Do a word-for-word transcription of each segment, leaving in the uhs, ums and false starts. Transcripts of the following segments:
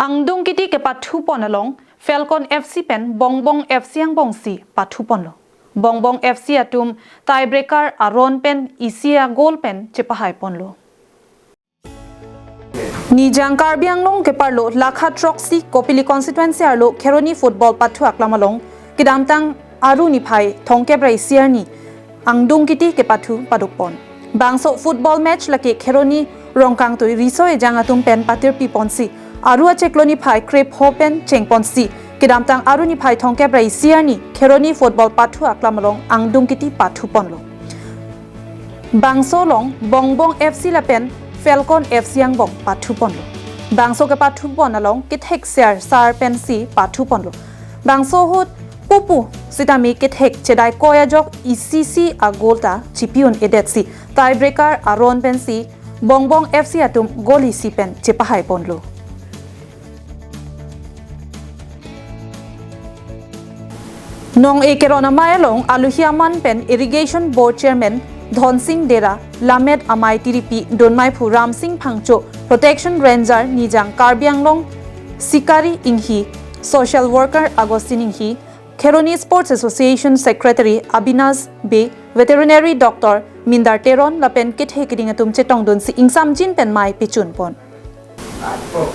Angdung kiti kepathu pon along Falcon F C pen Bongbong F C angbong si pathu ponlo. Bongbong F C atum tiebreaker aron pen isi a-goal pen chepahai ponlo. Nijang Karbi Anglong keparlo lakha throksi Kopili constituency arlo Kheroni football pathu aklam along kedamtang Aru niphai thomkep ra isi arni angdung kiti kepathu paduk pon. Bangso football match lake Kheroni Rongkangtui riso ejang atum pen patirpi ponsi Aru achiklo niphai krepho pen cheng ponsi kedamtang Aru niphai thomkep ra isi arni Kheroni football pathu aklam along angdung kiti pathu ponlo. Bangso along Bongbong F C lapen Falcon F C angbong pathu ponlo. Bangso kepathu pon along kethek ser sar pensi pathu ponlo. Bangso ahut pupu sitame kethek chedai koi ajok isi isi a-goal ta chipi un-edetsi tiebreaker aron pensi Bongbong F C atum goal isi pen chepahai ponlo. Nong-e keron amei along alohi aman pen Irrigation Board Chairman Dhonsing Dera, Lammet Amei Tiripi, Dunmaiphu Ramsing Phangcho, Protection Ranger Nijang Karbi Anglong Sikari Inghi, Social Worker Augustine Inghi, Kheroni Sports Association Secretary Abinash Bey, Veterinary Doctor Mindar Teron lapen kethe keding atum chetongdunsi ingsamjin pen mei pechun pon.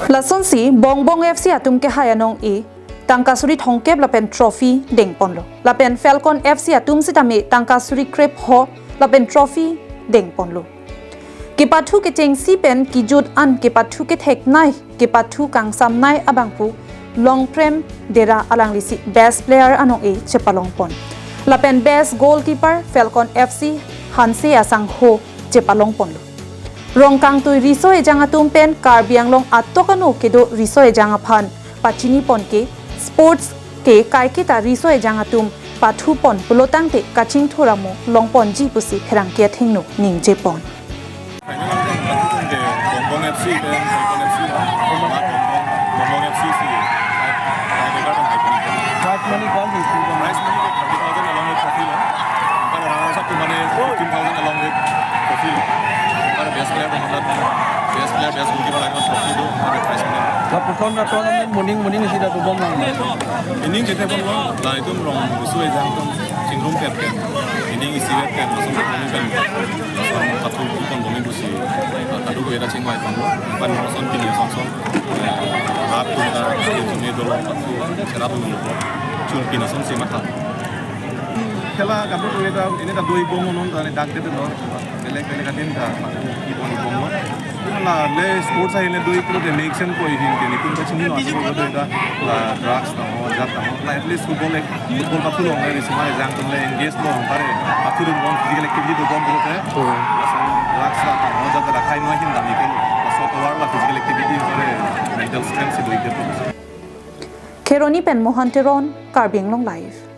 Lasonsi Bongbong F C atum kehai anong-e tangka suri thomkep lapen trophy deng ponlo. Lapen Falcon F C atum sitame tangka suri krepho lapen trophy deng ponlo. Kepathu kechengsi pen kejut an kepathu ketheknei, kepathu kangsamnei abangphu Longprem Dera alanglisi best player anong-e chepalong pon. Lapen best goalkeeper Falcon F C Hanse asangho chepalong ponlo. Rongkangtui riso ejang atum pen Karbi Anglong atok ano kedo riso ejang aphan pachini pon ke sports ke kaiketa riso ejang atum pathu pon pulotangte kachingthur amo long ponji pusi pherangke athengno ningje pon. Final ang pathu pon ke Bongbong F C pen Falcon F C. Bongbong F C si. Prize money ko-an si? Prize money ko thirty thousand along with trophy lo. Anpar runners up to mane fifteen thousand along with trophy lo. Anpar best player ko best player, best goalkeeper along trophy lo, anpar prize money. Lapuson na tournament moning moning isi ta dobom lang. Ining jete bomlo, la itum rong riso ejang atum chingrum pet pet. Ining isi vet pet, lason moning pen. Lason pathu pon bomlo pusi. Kadokave ta chingvai bomlo. Anpar lason pini asonson. Rap tu ta, ini dolo pathu, cherap dolo. Chun pini asonsi matha. Khela kadokave ta, ini ta dui bomlo non ta, ini dak de lo. Belek belek adim ta, pathu ki bomlo. La le sports ahile dui pulote next gen ko ihin ke netum ta chini lo, ati ko dui ta la drugs ta ho, jat ta ho. La at least football ek, football pathu long le, isi mane jang atum le engage lo, pare pathu dun bom physical activity do bom pulote. Hmm. Asal drugs ta ho, jat ta khai no hin dam ke lo. Asal to war la physical activity pare mental strength si dui ke to. Kheroni pen Mohan Teron, Karbi Anglong Live.